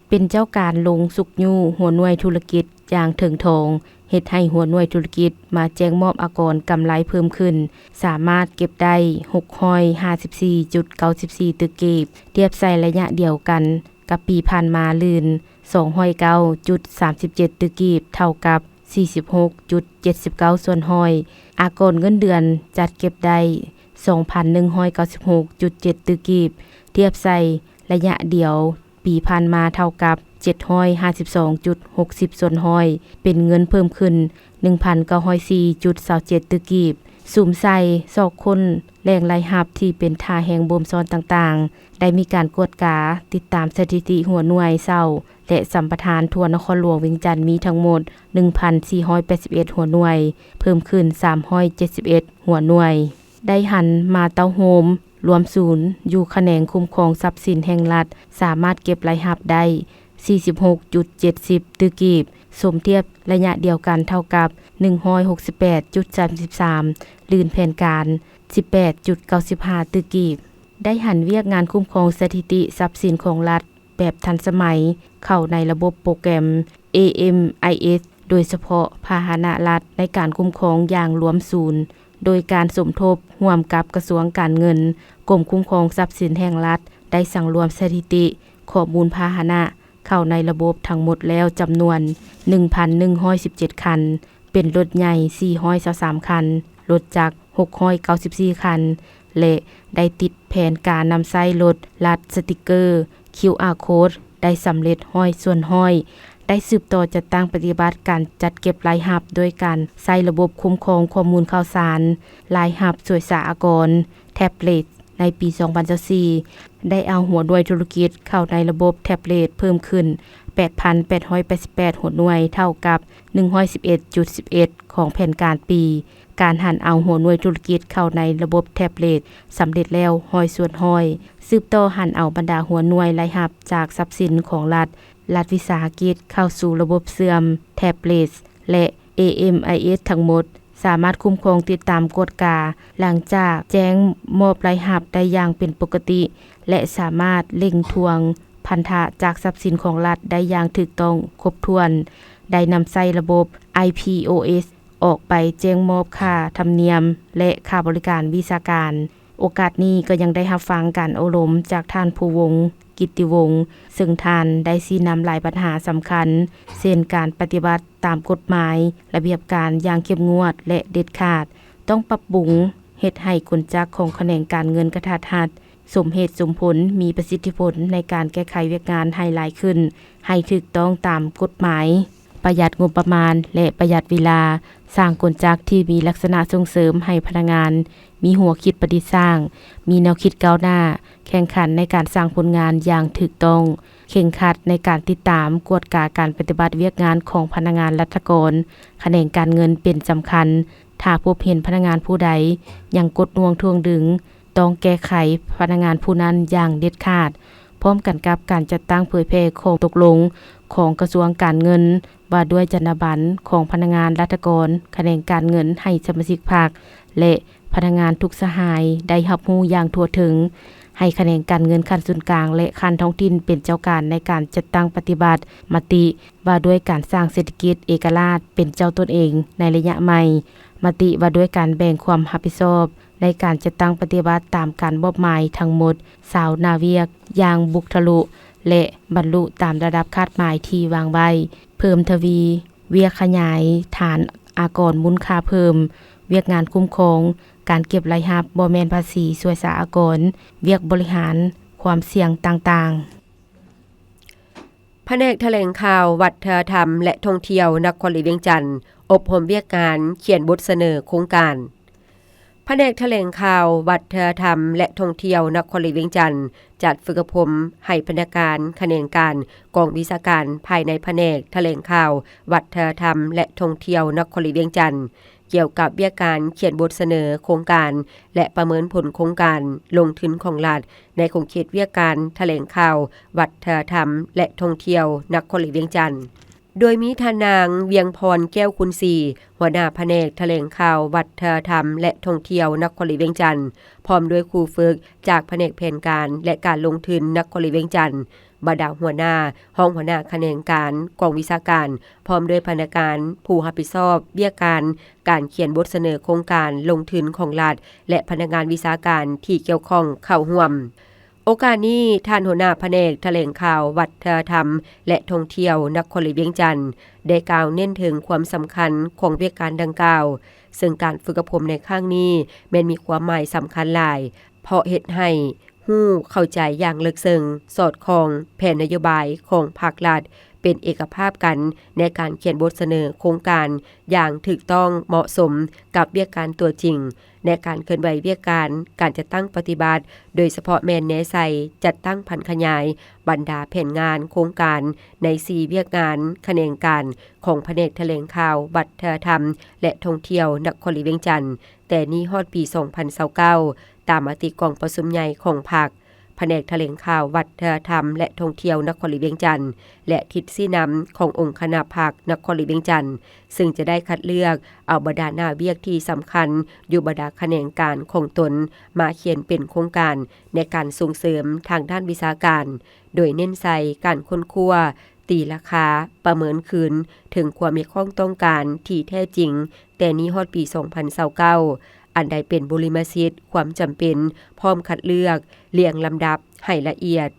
ເປັນເຈົ້າການລົງຊຸກຍູ້ຫົວໜ່ວຍທຸລະກິດຢ່າງເຖິງຖອງ, ເຮັດໃຫ້ຫົວໜ່ວຍທຸລະກິດມາແຈ້ງມອບອາກອນກຳໄລເພີ່ມຂຶ້ນ ສາມາດເກັບໄດ້ຫົກຮ້ອຍຫ້າສິບສີ່ຈຸດເກົ້າສິບສີ່ຕື້ກີບ, ທຽບໃສ່ໄລຍະດຽວກັນກັບປີຜ່ານມາ ລື່ນສອງຮ້ອຍເກົ້າຈຸດສາມສິບເຈັດຕື້ກີບ ເທົ່າກັບສີ່ສິບຫົກຈຸດເຈັດສິບເກົ້າສ່ວນຮ້ອຍ. ອາກອນເງິນເດືອນຈັດເກັບໄດ້ສອງພັນໜຶ່ງຮ້ອຍເກົ້າສິບຫົກຈຸດເຈັດຕື້ກີບ, ທຽບໃສ່ໄລຍະດຽວ ປີຜ່ານມາເທົ່າກັບເຈັດຮ້ອຍຫ້າສິບສອງຈຸດຫົກສິບສ່ວນຮ້ອຍ, ເປັນເງິນເພີ່ມຂຶ້ນໜຶ່ງພັນເກົ້າຮ້ອຍສີ່ຈຸດຊາວເຈັດຕື້ກີບ. ສຸມໃສ່ຊອກຄົ້ນແຫຼ່ງລາຍຮັບທີ່ເປັນທ່າແຮງບົ່ມຊ້ອນຕ່າງໆ, ໄດ້ມີການກວດກາ, ຕິດຕາມສະຖິຕິຫົວໜ່ວຍເຊົ່າ ແລະ ສຳປະທານທົ່ວນະຄອນຫຼວງວຽງຈັນມີທັງໝົດໜຶ່ງພັນສີ່ຮ້ອຍແປດສິບເອັດຫົວໜ່ວຍ, ເພີ່ມຂຶ້ນສາມຮ້ອຍເຈັດສິບເອັດຫົວໜ່ວຍ. ໄດ້ຫັນມາເຕົ້າໂຮມລວມສູນຢູ່ຂະແໜງຄຸ້ມຄອງຊັບສິນແຫ່ງລັດ ສາມາດເກັບລາຍຮັບໄດ້ສີ່ສິບຫົກຈຸດເຈັດສິບຕື້ກີບ, ສົມທຽບໄລຍະດຽວກັນເທົ່າກັບໜຶ່ງຮ້ອຍຫົກສິບແປດຈຸດສາມສິບສາມ, ລື່ນແຜນການສິບແປດຈຸດເກົ້າສິບຫ້າຕື້ກີບ. ໄດ້ຫັນວຽກງານຄຸ້ມຄອງສະຖິຕິຊັບສິນຂອງລັດ ແບບທັນສະໄໝເຂົ້າໃນລະບົບໂປຣແກຣມ ເອເອັມໄອເອສ ໂດຍສະເພາະພາຫະນະລັດໃນການຄຸ້ມຄອງຢ່າງລວມສູນ, ໂດຍການສົມທົບຮ່ວມກັບກະຊວງການເງິນ, ກົມຄຸ້ມຄອງຊັບສິນແຫ່ງລັດ ໄດ້ສັງລວມສະຖິຕິຂໍ້ມູນພາຫະນະເຂົ້າໃນລະບົບທັງໝົດແລ້ວຈຳນວນໜຶ່ງພັນໜຶ່ງຮ້ອຍສິບເຈັດຄັນ, ເປັນລົດໃຫຍ່ສີ່ຮ້ອຍຊາວສາມຄັນ, ລົດຈັກຫົກຮ້ອຍເກົ້າສິບສີ່ຄັນ ແລະ ໄດ້ຕິດແຜນການນຳໃຊ້ລົດລັດສະຕິກເກີ ຄິວອາໂຄດ ໄດ້ສຳເລັດຮ້ອຍສ່ວນຮ້ອຍ. ໄດ້ສືບຕໍ່ຈັດຕັ້ງປະຕິບັດການຈັດເກັບລາຍຮັບ ໂດຍການໃຊ້ລະບົບຄຸ້ມຄອງຂໍ້ມູນຂ່າວສານລາຍຮັບສ່ວຍສາອາກອນ ແທັບເລັດ ໃນປີສອງພັນຊາວສີ່ ໄດ້ເອົາຫົວໜ່ວຍທຸລະກິດເຂົ້າໃນລະບົບແທັບເລັດເພີ່ມຂຶ້ນແປດພັນແປດຮ້ອຍແປດສິບແປດຫົວໜ່ວຍ, ເທົ່າກັບໜຶ່ງຮ້ອຍສິບເອັດຈຸດສິບເອັດຂອງແຜນການປີ. ການຫັນເອົາຫົວໜ່ວຍທຸລະກິດເຂົ້າໃນລະບົບແທັບເລັດສຳເລັດແລ້ວຮ້ອຍສ່ວນຮ້ອຍ. ສືບຕໍ່ຫັນເອົາບັນດາຫົວໜ່ວຍລາຍຮັບຈາກຊັບສິນຂອງລັດ, ລັດວິສາຫະກິດເຂົ້າສູ່ລະບົບເຊື່ອມແທັບເລັດ ແລະ ເອເອັມໄອເອສ ທັງໝົດ ສາມາດຄຸ້ມຄອງ, ຕິດຕາມ, ກວດກາ ຫຼັງຈາກແຈ້ງມອບລາຍຮັບໄດ້ຢ່າງເປັນປົກກະຕິ ແລະ ສາມາດເລັ່ງທວງພັນທະຈາກຊັບສິນຂອງລັດໄດ້ຢ່າງຖືກຕ້ອງຄົບຖ້ວນ, ໄດ້ນຳໃຊ້ລະບົບ ໄອພີໂອເອສ ອອກໃບແຈ້ງມອບຄ່າທຳນຽມ ແລະ ຄ່າບໍລິການວິຊາການ. ໂອກາດນີ້ກໍຍັງໄດ້ຮັບຟັງການໂອ້ລົມຈາກທ່ານ ພູວົງ ກິດຕິວົງ ເຊິ່ງທ່ານໄດ້ຊີ້ນຳຫຼາຍບັນຫາສຳຄັນ ເຊັ່ນ ການປະຕິບັດຕາມກົດໝາຍ, ລະບຽບການຢ່າງເຂັ້ມງວດ ແລະ ເດັດຂາດ, ຕ້ອງປັບປຸງເຮັດໃຫ້ກົນຈັກຂອງຂະແໜງການເງິນກະທັດຮັດ, ສົມເຫດສົມຜົນ, ມີປະສິດທິຜົນໃນການແກ້ໄຂວຽກງານໃຫ້ຫຼາຍຂຶ້ນ, ໃຫ້ຖືກຕ້ອງຕາມກົດໝາຍ. ປະຢັດງົບປະມານ ແລະ ປະຢັດເວລາ, ສ້າງກົນຈັກທີ່ມີລັກສະນະສົ່ງເສີມໃຫ້ພະນັກງານມີຫົວຄິດປະດິດສ້າງ, ມີແນວຄິດກ້າວໜ້າ, ແຂ່ງຂັນໃນການສ້າງຜົນງານຢ່າງຖືກຕ້ອງ, ເຄັ່ງຄັດໃນການຕິດຕາມກວດກາການປະຕິບັດວຽກງານຂອງພະນັກງານລັດຖະກອນ, ຂະແໜງການເງິນເປັນສຳຄັນ. ຖ້າພົບເຫັນພະນັກງານຜູ້ໃດຍັງກົດໜ່ວງຖ່ວງດຶງ, ຕ້ອງແກ້ໄຂພະນັກງານຜູ້ນັ້ນຢ່າງເດັດຂາດ, ພ້ອມກັນກັບການຈັດຕັ້ງເຜີຍແຜ່ຂໍ້ຕົກລົງຂອງກະຊວງການເງິນ ວ່າດ້ວຍຈັນຍາບັນຂອງພະນັກງານລັດຖະກອນ, ຂະແໜງການເງິນໃຫ້ສະມາຊິກພັກ ແລະ ພະນັກງານທຸກສະຫາຍໄດ້ຮັບຮູ້ຢ່າງທົ່ວເຖິງ, ໃຫ້ຂະແໜງການເງິນຂັ້ນສູນກາງ ແລະ ຂັ້ນທ້ອງຖິ່ນເປັນເຈົ້າການໃນການຈັດຕັ້ງປະຕິບັດມະຕິວ່າດ້ວຍການສ້າງເສດຖະກິດເອກະລາດເປັນເຈົ້າຕົນເອງໃນໄລຍະໃໝ່, ມະຕິວ່າດ້ວຍການແບ່ງຄວາມຮັບຜິດຊອບ ໃນການຈັດຕັ້ງປະຕິບັດຕາມການມອບໝາຍທັງໝົດຊາວໜ້າວຽກຢ່າງບຸກທະລຸ ແລະ ບັນລຸຕາມລະດັບຄາດໝາຍທີ່ວາງໄວ້, ເພີ່ມທະວີວຽກຂະຫຍາຍຖານອາກອນມູນຄ່າເພີ່ມ, ວຽກງານຄຸ້ມຄອງການເກັບລາຍຮັບບໍ່ແມ່ນພາສີສ່ວຍສາອາກອນ, ວຽກບໍລິຫານຄວາມສ່ຽງຕ່າງໆ. ພະແນກຖະແຫຼງຂ່າວ ວັດທະນະທຳ ແລະ ທ່ອງທ່ຽວ ນະຄອນຫຼວງວຽງຈັນ ອົບຮົມວຽກງານຂຽນບົດສະເໜີໂຄງການ. ພະແນກຖະແຫຼງຂ່າວ ວັດທະນະທຳ ແລະ ທ່ອງທ່ຽວ ນະຄອນຫຼວງວຽງຈັນ ຈັດຝຶກອົບຮົມໃຫ້ພະນັກງານຂະແໜງການກອງວິຊາການພາຍໃນພະແນກຖະແຫຼງຂ່າວ ວັດທະນະທຳ ແລະ ທ່ອງທ່ຽວ ນະຄອນຫຼວງວຽງຈັນ ກ່ຽວກັບວຽກການຂຽນບົດສະເໜີໂຄງການ ແລະ ປະເມີນຜົນໂຄງການລົງທຶນຂອງລັດ ໃນຂົງເຂດວຽກການຖະແຫຼງຂ່າວ ວັດທະນະທຳ ແລະ ທ່ອງທ່ຽວ ນະຄອນຫຼວງວຽງຈັນ. ໂດຍມີທ່ານນາງ ວຽງພອນ ແກ້ວຄູນສີ ຫົວໜ້າພະແນກຖະແຫຼງຂ່າວ ວັດທະນະທຳ ແລະ ທ່ອງທ່ຽວ ນະຄອນຫຼວງວຽງຈັນ ພ້ອມດ້ວຍຄູຝຶກຈາກພະແນກແຜນການ ແລະ ການລົງທຶນ ນະຄອນຫຼວງວຽງຈັນ, ບັນດາຫົວໜ້າ, ຮອງຫົວໜ້າຂະແໜງການ, ກອງວິຊາການ, ພ້ອມດ້ວຍພະນັກງານຜູ້ຮັບຜິດຊອບວຽກການ ການຂຽນບົດສະເໜີໂຄງການລົງທຶນຂອງລັດ ແລະ ພະນັກງານວິຊາການທີ່ກ່ຽວຂ້ອງເຂົ້າຮ່ວມ. ໂອກາດນີ້, ທ່ານຫົວໜ້າພະແນກຖະແຫຼງຂ່າວ ວັດທະນະທຳ ແລະ ທ່ອງທ່ຽວ ນະຄອນຫຼວງວຽງຈັນ ໄດ້ກ່າວເນັ້ນເຖິງຄວາມສຳຄັນຂອງວຽກການດັ່ງກ່າວ, ເຊິ່ງການຝຶກອົບຮົມໃນຄັ້ງນີ້ແມ່ນມີຄວາມໝາຍສຳຄັນຫຼາຍ, ເພາະເຮັດໃຫ້ ຮູ້ເຂົ້າໃຈຢ່າງເລິກເຊິ່ງ, ສອດຄ່ອງແຜນນະໂຍບາຍຂອງພັກລັດ, ເປັນເອກະພາບກັນໃນການຂຽນບົດສະເໜີໂຄງການຢ່າງຖືກຕ້ອງເໝາະສົມກັບວຽກການຕົວຈິງ, ໃນການເຄື່ອນໄຫວວຽກການ, ການຈັດຕັ້ງປະຕິບັດ, ໂດຍສະເພາະແມ່ນແນໃສ່ຈັດຕັ້ງຜັນຂະຫຍາຍບັນດາແຜນງານໂຄງການໃນສີ່ວຽກງານຂະແໜງການຂອງພະແນກຖະແຫຼງຂ່າວ, ວັດທະນະທຳ ແລະ ທ່ອງທ່ຽວນະຄອນຫຼວງວຽງຈັນ, ແຕ່ນີ້ຮອດປີສອງພັນຊາວເກົ້າ ຕາມມະຕິກອງປະຊຸມໃຫຍ່ຂອງພັກ, ພະແນກຖະແຫຼງຂ່າວ ວັດທະນະທຳ ແລະ ທ່ອງທ່ຽວນະຄອນຫຼວງວຽງຈັນ ແລະ ທິດຊີ້ນຳຂອງອົງຄະນະພັກນະຄອນຫຼວງວຽງຈັນ, ເຊິ່ງຈະໄດ້ຄັດເລືອກເອົາບັນດາໜ້າວຽກທີ່ສຳຄັນຢູ່ບັນດາຂະແໜງການຂອງຕົນ ມາຂຽນເປັນໂຄງການໃນການສົ່ງເສີມທາງດ້ານວິຊາການ, ໂດຍເນັ້ນໃສ່ການຄົ້ນຄວ້າ, ຕີລາຄາ, ປະເມີນຄືນເຖິງຄວາມຮຽກຮ້ອງຕ້ອງການທີ່ແທ້ຈິງ ແຕ່ນີ້ຮອດປີສອງພັນຊາວເກົ້າ ອັນໃດເປັນບຸລິມະສິດຄວາມຈຳເປັນ, ພ້ອມຄັດເລືອກ, ລຽງລຳດັບໃຫ້ລະອຽດ,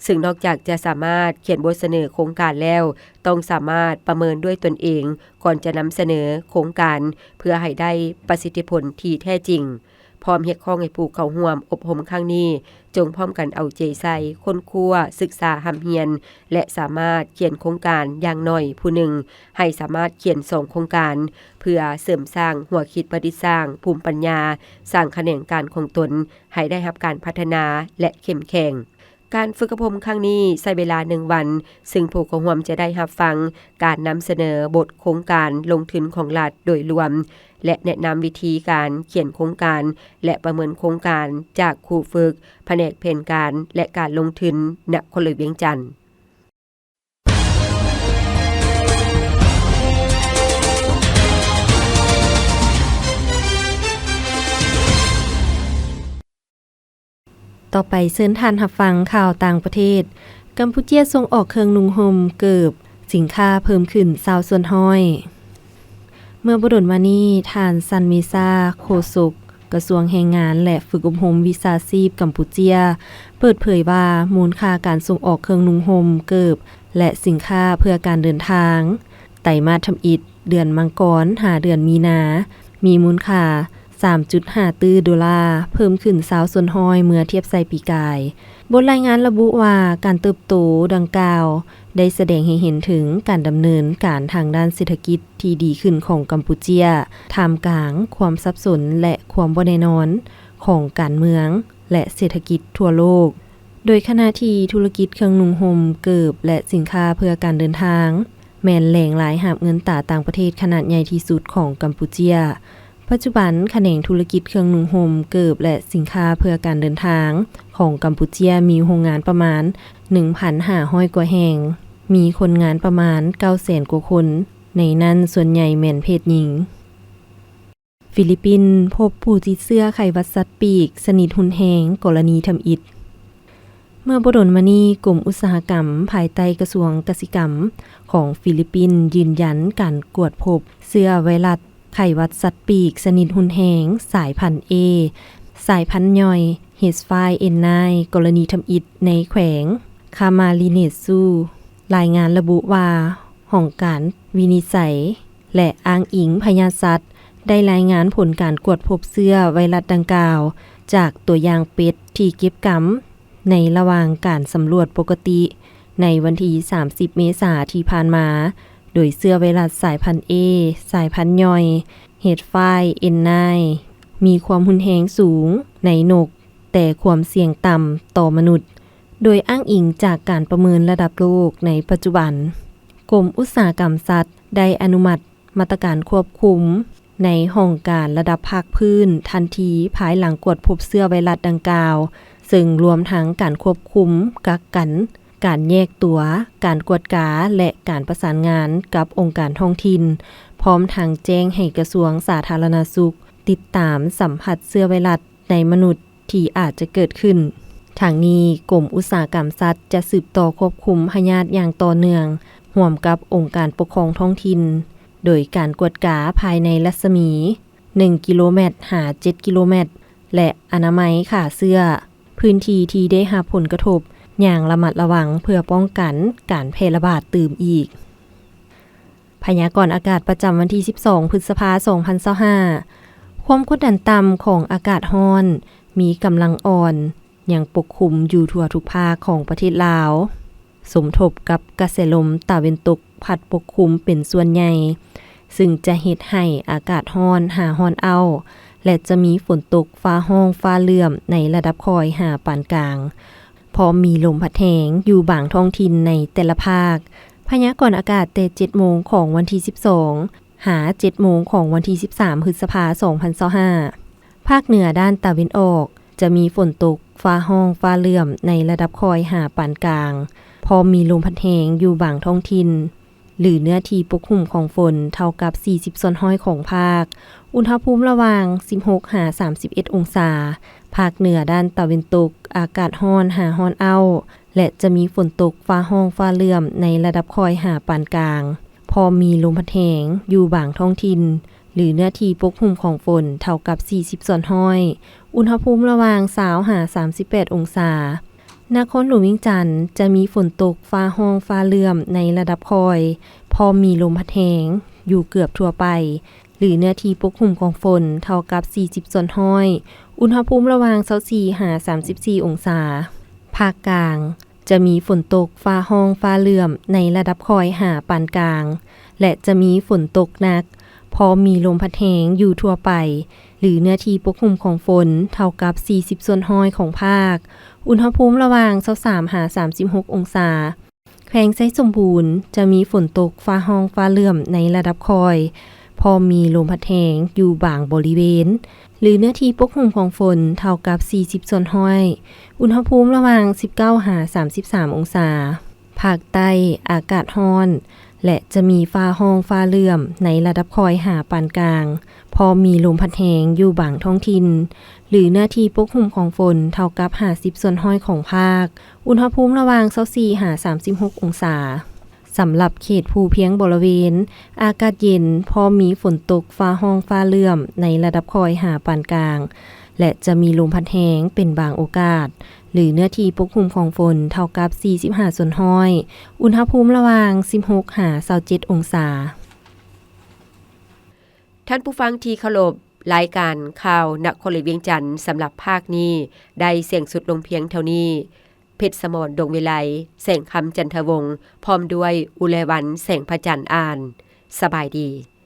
ເຊິ່ງນອກຈາກຈະສາມາດຂຽນບົດສະເໜີໂຄງການແລ້ວ, ຕ້ອງສາມາດປະເມີນດ້ວຍຕົນເອງກ່ອນຈະນຳສະເໜີໂຄງການ ເພື່ອໃຫ້ໄດ້ປະສິດທິຜົນທີ່ແທ້ຈິງ. ພ້ອມຮຽກຮ້ອງໃຫ້ຜູ້ເຂົ້າຮ່ວມອົບຮົມຄັ້ງນີ້ ຈົ່ງພ້ອມກັນເອົາໃຈໃສ່ຄົ້ນຄວ້າ, ສຶກສາ, ຮ່ຳຮຽນ ແລະ ສາມາດຂຽນໂຄງການຢ່າງໜ້ອຍຜູ້ໜຶ່ງ ໃຫ້ສາມາດຂຽນສອງໂຄງການ ເພື່ອເສີມສ້າງຫົວຄິດປະດິດສ້າງ, ພູມປັນຍາ, ສ້າງຂະແໜງການຂອງຕົນໃຫ້ໄດ້ຮັບການພັດທະນາ ແລະ ເຂັ້ມແຂງ. ການຝຶກອົບຮົມຄັ້ງນີ້ໃຊ້ເວລາໜຶ່ງວັນ, ເຊິ່ງຜູ້ເຂົ້າຮ່ວມຈະໄດ້ຮັບຟັງການນຳສະເໜີບົດໂຄງການລົງທຶນຂອງລັດໂດຍລວມ ແລະ ແນະນຳວິທີການຂຽນໂຄງການ ແລະ ປະເມີນໂຄງການຈາກຄູຝຶກພະແນກແຜນການ ແລະ ການລົງທຶນນະຄອນຫຼວງວຽງຈັນ. ຕໍ່ໄປເຊີນທ່ານຮັບຟັງຂ່າວຕ່າງປະເທດ. ກຳປູເຈຍສົ່ງອອກເຄື່ອງນຸ່ງຫົ່ມ, ເກີບ, ສິນຄ້າເພີ່ມຂຶ້ນຊາວສ່ວນຮ້ອຍ. ເມື່ອບໍ່ດົນມານີ້, ທ່ານ ຊັນ ເມຊາ, ໂຄສົກກະຊວງແຮງງານ ແລະ ຝຶກອົບຮົມວິຊາຊີບກຳປູເຈຍ ເປີດເຜີຍວ່າ ມູນຄ່າການສົ່ງອອກເຄື່ອງນຸ່ງຫົ່ມ, ເກີບ ແລະ ສິນຄ້າເພື່ອການເດີນທາງ ໄຕມາດທຳອິດ ເດືອນມັງກອນ ຫາ ເດືອນມີນາ ມີມູນຄ່າ ສາມຈຸດຫ້າຕື້ໂດລາ, ເພີ່ມຂຶ້ນຊາວສ່ວນຮ້ອຍເມື່ອທຽບໃສ່ປີກາຍ. ບົດລາຍງານລະບຸວ່າ ການເຕີບໂຕດັ່ງກ່າວ ໄດ້ສະແດງໃຫ້ເຫັນເຖິງການດຳເນີນການທາງດ້ານເສດຖະກິດທີ່ດີຂຶ້ນຂອງກຳປູເຈຍ ທ່າມກາງຄວາມສັບສົນ ແລະ ຄວາມບໍ່ແນ່ນອນຂອງການເມືອງ ແລະ ເສດຖະກິດທົ່ວໂລກ. ໂດຍຂະນະທີ່ທຸລະກິດເຄື່ອງນຸ່ງຫົ່ມ, ເກີບ ແລະ ສິນຄ້າເພື່ອການເດີນທາງ ແມ່ນແຫຼ່ງລາຍຮັບເງິນຕາຕ່າງປະເທດຂະໜາດໃຫຍ່ທີ່ສຸດຂອງກຳປູເຈຍ. ປັດຈຸບັນ, ຂະແໜງທຸລະກິດເຄື່ອງນຸ່ງຫົ່ມ, ເກີບ ແລະ ສິນຄ້າເພື່ອການເດີນທາງຂອງກຳປູເຈຍ ມີໂຮງງານປະມານ ໜຶ່ງພັນຫ້າຮ້ອຍ ກວ່າແຫ່ງ, ມີຄົນງານປະມານ ເກົ້າແສນ ກວ່າຄົນ, ໃນນັ້ນສ່ວນໃຫຍ່ແມ່ນເພດຍິງ. ຟີລິບປິນພົບຜູ້ຕິດເຊື້ອໄຂ້ຫວັດສັດປີກຊະນິດຮຸນແຮງ ກໍລະນີທຳອິດ. ເມື່ອບໍ່ດົນມານີ້, ກົມອຸດສາຫະກຳພາຍໃຕ້ກະຊວງກະສິກຳຂອງຟີລິບປິນຢືນຢັນການກວດພົບເຊື້ອໄວຣັດໄຂ້ຫວັດສັດປີກຊະນິດຮຸນແຮງສາຍພັນ A ສາຍພັນຍ່ອຍ H five N nine ກໍລະນີທຳອິດໃນແຂວງຄາມາລິເນຊູ. ລາຍງານລະບຸວ່າ ຫ້ອງການວິນິດໄສ ແລະ ອ້າງອີງພະຍາດສັດ ໄດ້ລາຍງານຜົນການກວດພົບເຊື້ອໄວຣັສດັ່ງກ່າວ ຈາກຕົວຢ່າງເປັດທີ່ເກັບກຳໃນລະຫວ່າງການສຳຫຼວດປົກກະຕິ ໃນວັນທີສາມສິບ ເມສາທີ່ຜ່ານມາ, ໂດຍເຊື້ອໄວຣັສສາຍພັນ A ສາຍພັນຍ່ອຍ H five N nine ມີຄວາມຮຸນແຮງສູງໃນນົກ, ແຕ່ຄວາມສ່ຽງຕ່ຳຕໍ່ມະນຸດ, ໂດຍອ້າງອີງຈາກການປະເມີນລະດັບໂລກໃນປັດຈຸບັນ. ກົມອຸດສາຫະກຳສັດໄດ້ອະນຸມັດມາດຕະການຄວບຄຸມໃນຫ້ອງການລະດັບພາກພື້ນທັນທີ ພາຍຫຼັງກວດພົບເຊື້ອໄວຣັສດັ່ງກ່າວ, ເຊິ່ງລວມທັງການຄວບຄຸມ, ກັກກັນ, ການແຍກຕົວ, ການກວດກາ ແລະ ການປະສານງານກັບອົງການທ້ອງຖິ່ນ, ພ້ອມທັງແຈ້ງໃຫ້ກະຊວງສາທາລະນະສຸກຕິດຕາມສຳຜັດເຊື້ອໄວຣັສໃນມະນຸດ ທີ່ອາດຈະເກີດຂຶ້ນ. ທາງນີ້, ກົມອຸດສາຫະກຳສັດຈະສືບຕໍ່ຄວບຄຸມພະຍາດຢ່າງຕໍ່ເນື່ອງ ຮ່ວມກັບອົງການປົກຄອງທ້ອງຖິ່ນ, ໂດຍການກວດກາພາຍໃນລັດສະໝີ ໜຶ່ງ ກິໂລແມັດ ຫາ ເຈັດ ກິໂລແມັດ ແລະ ອະນາໄມຂ້າເຊື້ອພື້ນທີ່ທີ່ໄດ້ຮັບຜົນກະທົບຢ່າງລະມັດລະວັງ ເພື່ອປ້ອງກັນການແຜ່ລະບາດຕື່ມອີກ. ພະຍາກອນອາກາດປະຈຳວັນທີສິບສອງ ພຶດສະພາ ສອງພັນຊາວຫ້າ. ຄວາມກົດດັນຕ່ຳຂອງອາກາດຮ້ອນມີກຳລັງອ່ອນ ຍັງປົກຄຸມຢູ່ທົ່ວທຸກພາກຂອງປະເທດລາວ, ສົມທົບກັບກະແສລົມຕາເວັນຕົກພັດປົກຄຸມເປັນສ່ວນໃຫຍ່, ຊຶ່ງຈະເຮັດໃຫ້ອາກາດຮ້ອນຫາຮ້ອນອ້າວ ແລະ ຈະມີຝົນຕົກຟ້າຮ້ອງຟ້າເຫຼື້ອມໃນລະດັບຄ່ອຍຫາປານກາງ. ພ້ອມມີລົມພັດແຮງຢູ່ບາງທ້ອງຖິ່ນໃນແຕ່ລະພາກ. ພະຍາກອນອາກາດແຕ່ເຈັດໂມງຂອງວັນທີສິບສອງ ຫາ ເຈັດໂມງຂອງວັນທີສິບສາມ ພຶດສະພາ ສອງພັນຊາວຫ້າ. ພາກເໜືອດ້ານຕາເວັນອອກ ຈະມີຝົນຕົກຟ້າຮ້ອງຟ້າເຫຼື້ອມໃນລະດັບຄ່ອຍຫາປານກາງ, ພ້ອມມີລົມພັດແຮງຢູ່ບາງທ້ອງຖິ່ນ ຫຼື ເນື້ອທີ່ປົກຫຸ້ມຂອງຝົນເທົ່າກັບສີ່ສິບສ່ວນຮ້ອຍຂອງພາກ, ອຸນຫະພູມລະຫວ່າງສິບຫົກຫາສາມສິບເອັດອົງສາ. ພາກເໜືອດ້ານຕາເວັນຕົກ ອາກາດຮ້ອນຫາຮ້ອນອ້າວ ແລະ ຈະມີຝົນຕົກຟ້າຮ້ອງຟ້າເຫຼື້ອມໃນລະດັບຄ່ອຍຫາປານກາງ, ພ້ອມມີລົມພັດແຮງຢູ່ບາງທ້ອງຖິ່ນ ຫຼື ເນື້ອທີ່ປົກຫຸ້ມຂອງຝົນເທົ່າກັບສີ່ສິບສ່ວນຮ້ອຍ, ອຸນຫະພູມລະຫວ່າງຊາວຫາສາມສິບແປດອົງສາ. ນະຄອນຫຼວງວຽງຈັນ ຈະມີຝົນຕົກຟ້າຮ້ອງຟ້າເຫຼື້ອມໃນລະດັບຄ່ອຍ, ພ້ອມມີລົມພັດແຮງຢູ່ເກືອບທົ່ວໄປ ຫຼື ເນື້ອທີ່ປົກຫຸ້ມຂອງຝົນເທົ່າກັບສີ່ສິບສ່ວນຮ້ອຍ, ອຸນຫະພູມລະຫວ່າງຊາວສີ່ຫາສາມສິບສີ່ອົງສາ. ພາກກາງ ຈະມີຝົນຕົກຟ້າຮ້ອງຟ້າເຫຼື້ອມໃນລະດັບຄ່ອຍຫາປານກາງ ແລະ ຈະມີຝົນຕົກໜັກ, ພ້ອມມີລົມພັດແຮງຢູ່ທົ່ວໄປ ຫຼື ເນື້ອທີ່ປົກຫຸ້ມຂອງຝົນເທົ່າກັບສີ່ສິບສ່ວນຮ້ອຍຂອງພາກ, ອຸນຫະພູມລະຫວ່າງຊາວສາມຫາສາມສິບຫົກອົງສາ. ແຂວງໄຊສົມບູນ ຈະມີຝົນຕົກຟ້າຮ້ອງຟ້າເຫຼື້ອມໃນລະດັບຄ່ອຍ, ພ້ອມມີລົມພັດແຮງຢູ່ບາງບໍລິເວນ ຫຼື ເນື້ອທີ່ປົກຫຸ້ມຂອງຝົນເທົ່າກັບສີ່ສິບສ່ວນຮ້ອຍ, ອຸນຫະພູມລະຫວ່າງສິບເກົ້າຫາສາມສິບສາມອົງສາ. ພາກໃຕ້ອາກາດຮ້ອນ ແລະ ຈະມີຟ້າຮ້ອງຟ້າເຫຼື້ອມໃນລະດັບຄ່ອຍຫາປານກາງ, ພໍມີລົມພັດແຮງຢູ່ບາງທ້ອງຖິ່ນ ຫຼື ເນື້ອທີ່ປົກຫຸ້ມຂອງຝົນເທົ່າກັບຫ້າສິບສ່ວນຮ້ອຍຂອງພາກ, ອຸນຫະພູມລະຫວ່າງຊາວສີ່ຫາສາມສິບຫົກອົງສາ. ສຳລັບເຂດພູພຽງບໍລະເວນ, ອາກາດເຢັນ, ພ້ອມມີຝົນຕົກ, ຟ້າຮ້ອງ, ຟ້າເຫຼື້ອມ ໃນລະດັບຄ່ອຍຫາປານກາງ ແລະ ຈະມີລົມພັດແຮງເປັນບາງໂອກາດ, ຫຼື ເນື້ອທີ່ປົກຄຸມຂອງຝົນເທົ່າກັບສີ່ສິບຫ້າສ່ວນຮ້ອຍ, ອຸນຫະພູມລະຫວ່າງສິບຫົກຫາຊາວເຈັດອົງສາ. ທ່ານຜູ້ຟັງທີ່ເຄົາລົບ, ລາຍການຂ່າວນະຄອນຫຼວງວຽງຈັນສຳລັບພາກນີ້ໄດ້ສິ້ນສຸດລົງພຽງເທົ່ານີ້. ເພັດສະໝອນ ດົງວິໄລ, ແສງຄຳ ຈັນທະວົງ ພ້ອມດ້ວຍ ອຸແລວັນ ແສງພະຈັນ ອ່ານ. ສະບາຍດີ.